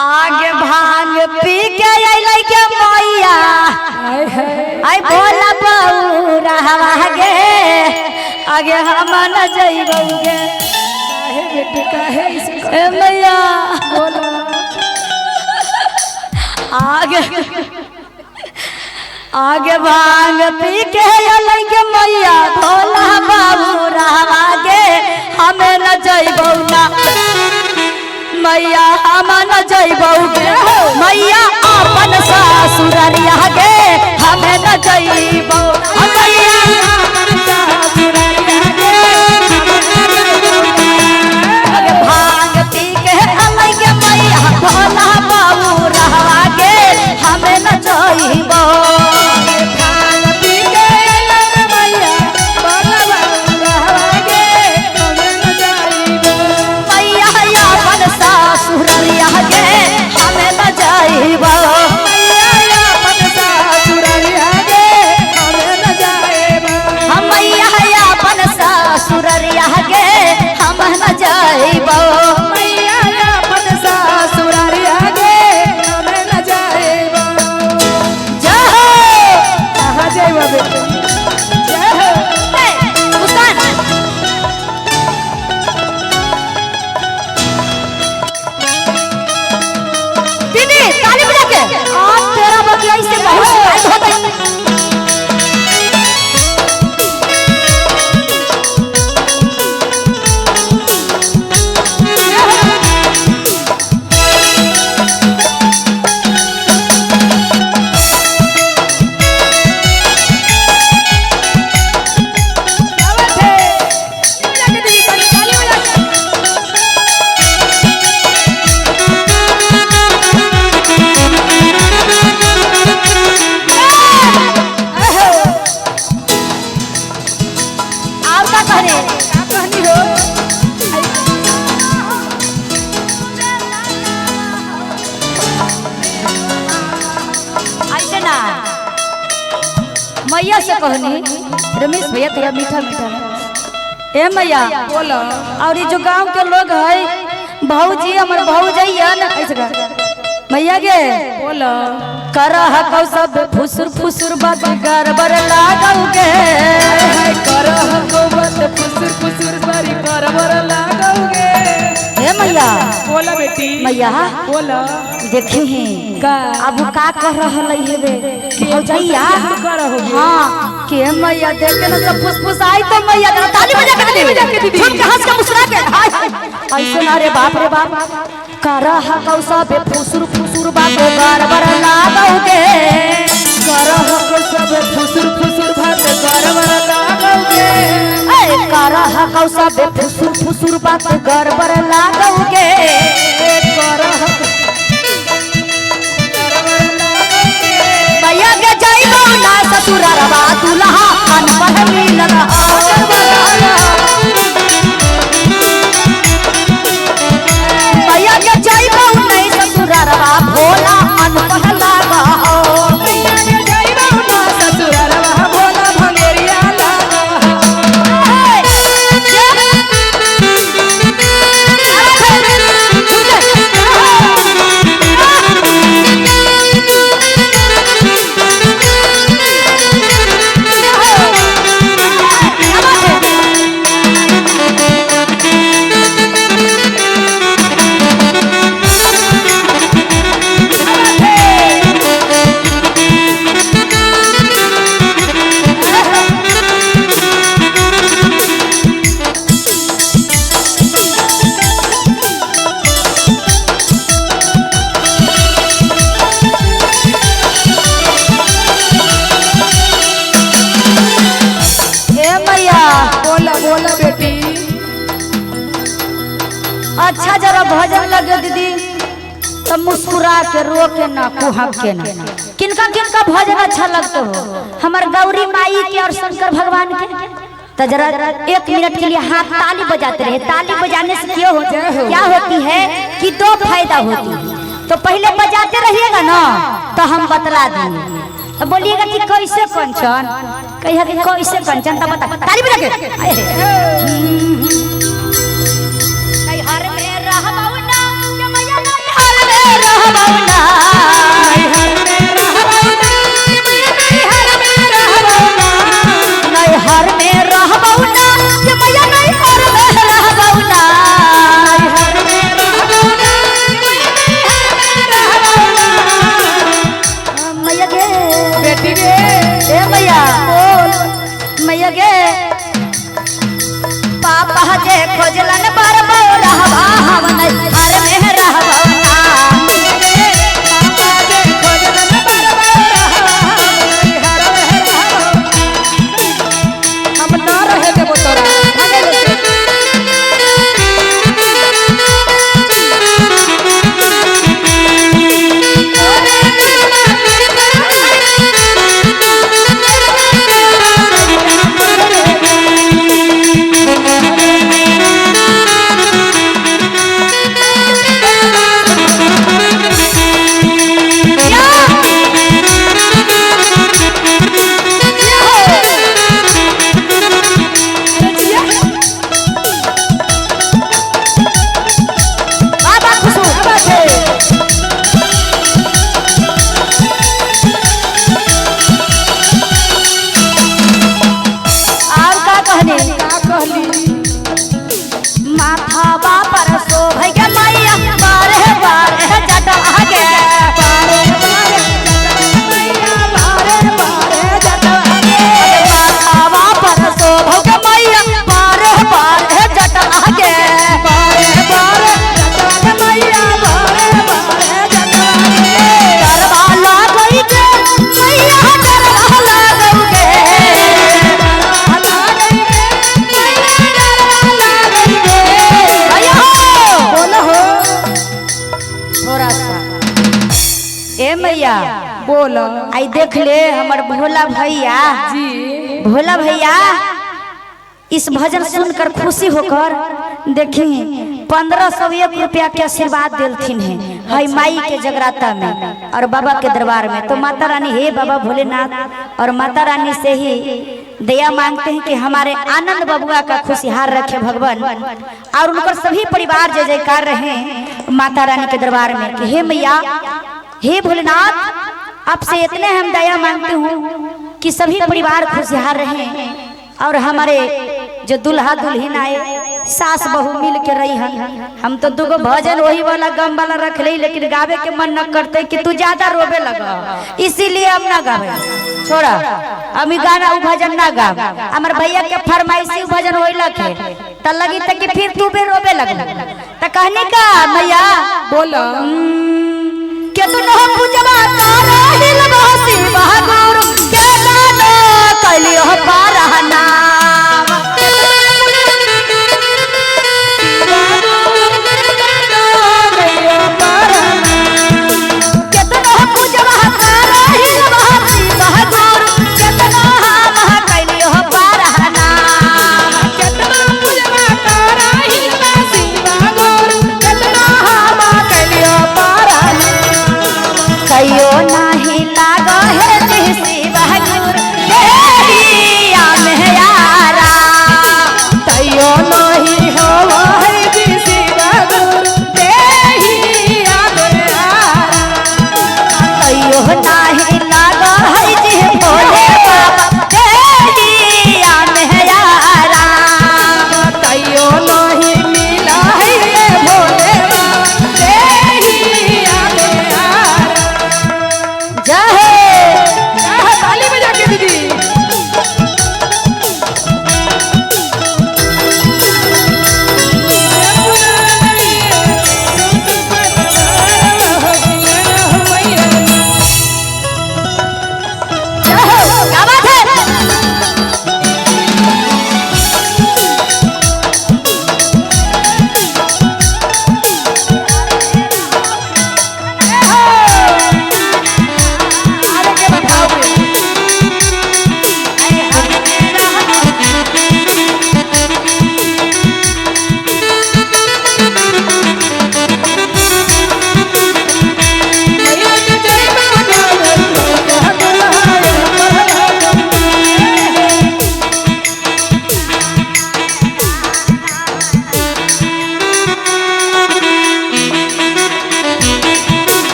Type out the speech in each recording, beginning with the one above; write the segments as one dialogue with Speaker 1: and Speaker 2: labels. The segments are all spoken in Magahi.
Speaker 1: आगे भांग पी के अइलै के मैया
Speaker 2: हाय हाय
Speaker 1: आई भोला बौरा गे आगे हम न जइबौ गे।
Speaker 2: काहे बेटी काहे ऐसे
Speaker 1: ए मैया
Speaker 2: बोला
Speaker 1: आगे आगे भांग पी के अइलै के मैया भोला बौरा गे हमें न जइबौ ना मैया हम न जइबौ गे मैया अपन ससुररिया गे हमें न जइबौ मैया आगे भांग पी के अलै के मैया भोला बौरा गे हमें न जइबौ मैया अपन ससुररिया गे हमें न जइबौ हम मैया अपन ससुररिया गे हम न जइबौ जय हो ए, मुस्कान दीदी ताली बजा के आज तेरा बतिया से बहुत शिकायत होता है। और का कहने ऐसे ना मैया से कहनी रमेश भैया थोड़ा मीठा मीठा ए मैया
Speaker 2: बोला
Speaker 1: और ये जो गांव के लोग है भौजी हमर भौजैया ना ऐसे कह मैया गे
Speaker 2: बोला
Speaker 1: करह कौ सब फुसुर फुसुर बात गड़बड़ लागौ गे
Speaker 2: करह कोबत फुसुर फुसुर बारी करबर लागौगे।
Speaker 1: हे मैया
Speaker 2: बोला बेटी
Speaker 1: मैया
Speaker 2: बोला
Speaker 1: देखी ही
Speaker 2: का
Speaker 1: अब का कह रहल है बे भौजैया
Speaker 2: करहोगे?
Speaker 1: हाँ के मैया देख के ना सब फुसफुस आई तो मैया जरा ताली बजा के
Speaker 2: ताली बजा के दीदी।
Speaker 1: सुन के हंस के मुस्कुरा के हाय हाय ऐसे ना रे बाप रे बाप करह कौ सब फुसुर फुसुर बात गड़बड़ लागौ गे
Speaker 2: करह को सब फुसुर फुसुर भात करबर लागौगे।
Speaker 1: ए करह कौ सब फुसुर फुसुर बात गड़बड़ लागौ गे
Speaker 2: करह को करबर लागौगे।
Speaker 1: मैया के जइबौ ना ससुररवा दुल्हा अनपढ़ मिलल मैया के जइबौ नहीं ससुररवा भोला अनपढ़ लागौ
Speaker 2: मैया के जइबौ ना ससुररवा भोला भंगेरिया लागौ।
Speaker 1: हे मैया
Speaker 2: बोला बोला बेटी
Speaker 1: अच्छा जरा भजन लगे दीदी तब मुस्कुरा के रो के ना कुहक के ना किनका किनका भजन अच्छा लगते हो हमार गौरी माई के और शंकर भगवान के तो जरा एक मिनट के लिए हाथ ताली बजाते रहे। ताली बजाने से क्यों हो क्या होती है कि दो फायदा होती है। तो पहले बजाते रहिएगा ना तो हम बतला देंगे। तो बोलिएगा कि कैसे कंचन, कहिए कि कैसे कंचन, तब बता ताली बजा के। नैहर में रहबौ ना, के मैया नैहर में खोजलन बर बौरहवा हम नैहर में रहबो ना।
Speaker 2: मामा के खोजलन बर बौरहवा हम नैहर में रहबो। हम ना रहे देबो तोरा भागे ले।
Speaker 1: बाबा खुशू और का कहने?
Speaker 2: का कहली?
Speaker 1: माथा पर शोभै गे मैया बारे बारे जटा गे।
Speaker 2: बारे बारे जटवा मैया, बारे बारे जटवा गे।
Speaker 1: माथावा पर शोभै गे मैया बारे बारे जटा गे।
Speaker 2: बारे बारे जटवा गे मैया, बारे बारे जटवा गे।
Speaker 1: डरवा लागै गे मैया, डरवा लागै गे।
Speaker 2: डरवा लागै गे मैया, डरवा लागै गे।
Speaker 1: भैया हो।
Speaker 2: बोलो हो।
Speaker 1: थोड़ा सा ए मैया।
Speaker 2: बोलो।
Speaker 1: आई देख ले हमर भोला भैया।
Speaker 2: जी।
Speaker 1: भोला भैया इस भजन सुनकर खुशी होकर देखी 1501 रुपया के आशीर्वाद दिलथिन है हई माई के जगराता में और बाबा के दरबार में। तो माता रानी, हे बाबा भोलेनाथ और माता रानी से ही दया मांगते हैं कि हमारे आनंद बबुआ का खुशहाल रखे भगवान और उनकर सभी परिवार जय जयकार रहे माता रानी के दरबार में कि हे मैया, हे भोलेनाथ, आपसे इतने हम दया मांगते हूँ कि सभी परिवार खुशहाल रहे और हमारे जो दुल्हा दुल्हन आए सास बहू मिल के रही हन। हम तो दुगो भजन वही वाला गम वाला रख ली, लेकिन गावे के मन न करते कि तू ज्यादा रोवे लगा, इसीलिए हम ना गावे। छोड़ा हम ई गाना उ भजन ना गाव। हमार भैया के फरमाइशी उ भजन होई लखे त लगी त कि फिर तू भी रोवे लग। त कहने का मैया?
Speaker 2: बोलो।
Speaker 1: केतनो पूजवा तारा हिलबो शिव गुरु के गानो कलियो पारहना। केतनो पूजवा तारा हिलबो शिव गुरु केतनो हम कलियो पारहना।
Speaker 2: केतना पूजवा तारा हिलवा शिवा गुरु, केतना हम कलियो पारना।
Speaker 1: कहियो नाही लाग हे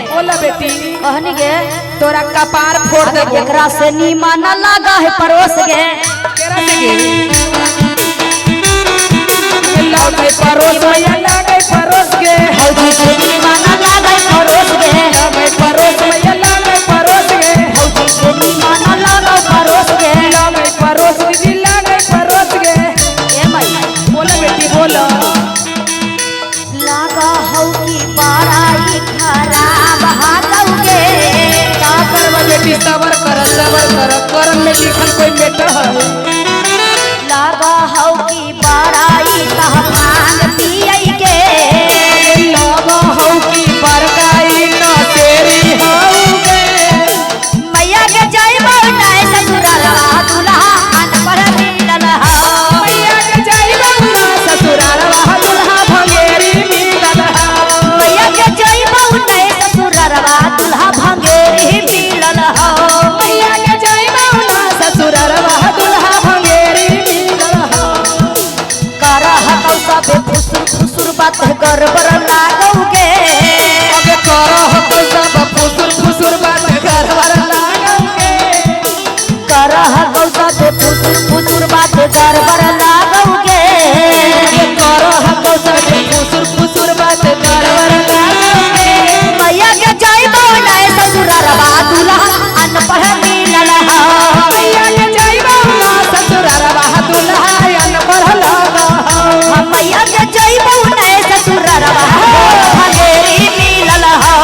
Speaker 2: बोला बेटी।
Speaker 1: कहनी गे
Speaker 2: तोरा कपार फोड़ देबो।
Speaker 1: एकरा से नीमन लगा है परोस गे।
Speaker 2: केरा से गे? लागे परोस मैया लागे परोस गे।
Speaker 1: भौजी से नीमन लगा है परोस गे।
Speaker 2: लागे परोस मैया लागे परोस गे।
Speaker 1: भौजी से नीमन लगा परोस गे।
Speaker 2: लागे परोस दीदी लागे परोस गे।
Speaker 1: ए मैया
Speaker 2: बोला बेटी बोला।
Speaker 1: लागा हौ की बड़ाई खराब हाथौ गे।
Speaker 2: का करबा बेटी सबर कर सबर कर, करम में लिखल कोई मेटर है।
Speaker 1: लागा हौ की बड़ाई कह भांग पियै के।
Speaker 2: लागा हौ की बरकाई ना तेरी हौ गे।
Speaker 1: मैया के जइबौ नाय ससुरालवा दुल्हा अनपढ़ मिलल हौ।
Speaker 2: मैया के जइबौ ना ससुरालवा दुल्हा भंगेरी मिलल हौ।
Speaker 1: मैया के जइबौ नाय ससुरालवा दुल्हा भंगेरी मिलल हौ।
Speaker 2: मैया के जइबौ ना ससुरालवा दुल्हा भंगेरी मिलल हौ।
Speaker 1: करह कौ सबे फुसुर फुसुर बात गड़बड़ लागौ गे।
Speaker 2: अबे करह कौ सब फुसुर फुसुर बात गड़बड़ लागौ गे।
Speaker 1: करह कौ सबे फुसुर फुसुर बात गड़बड़ लागौ गे।
Speaker 2: अबे करह कौ सब फुसुर फुसुर बात गड़बड़ लागौ गे।
Speaker 1: मैया के जइबौ नाय ससुरालवा दुल्हा अनपढ़ मिलल हौ।
Speaker 2: मैया के जइबौ ना ससुरालवा दुल्हा अनपढ़ लागौ हौ।
Speaker 1: मैया के जइबौ नाय ससुरालवा भंगेरी मिलल हौ।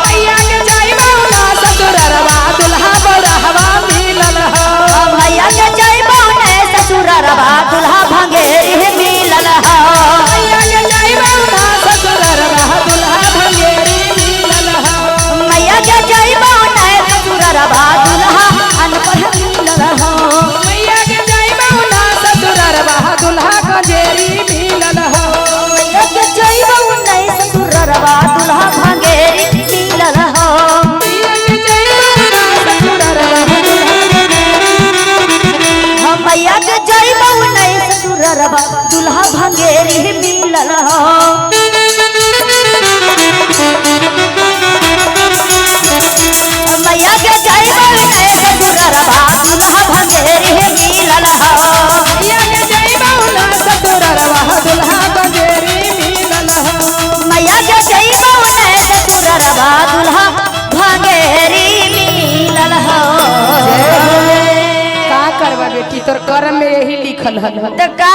Speaker 2: मैया के जइबौ ना ससुरालवा दुल्हा बरहवा मिलल हौ।
Speaker 1: मैया के जइबौ नाय ससुरालवा दुल्हा भंगेरी मिलल हौ।
Speaker 2: मैया के जइबौ ना ससुरालवा दुल्हा भंगेरी मिलल हौ।
Speaker 1: मैया के जइबौ नाय ससुरालवा दुल्हा अनपढ़ मिलल हौ।
Speaker 2: मैया के जइबौ ना ससुरालवा दुल्हा कंजेरी मिलल हौ।
Speaker 1: मैया के जइबौ नाय ससुरालवा दुल्हा भंगेरी मिलल हौ।
Speaker 2: मैया के जइबौ ना ससुरालवा
Speaker 1: मैया के जइबौ नाय ससुरालवा दुल्हा भंगेरी मिलल हौ। मैया के जइबौ नाय ससुरालवा दुल्हा भंगेरी मिलल हौ।
Speaker 2: मैया के जइबौ ना ससुरालवा दुल्हा कंजेरी मिलल हौ।
Speaker 1: मैया के जइबौ नाय ससुरालवा दुल्हा भंगेरी मिलल हौ।
Speaker 2: का करबा बेटी तोर कर्म में यही लिखल हल।
Speaker 1: त का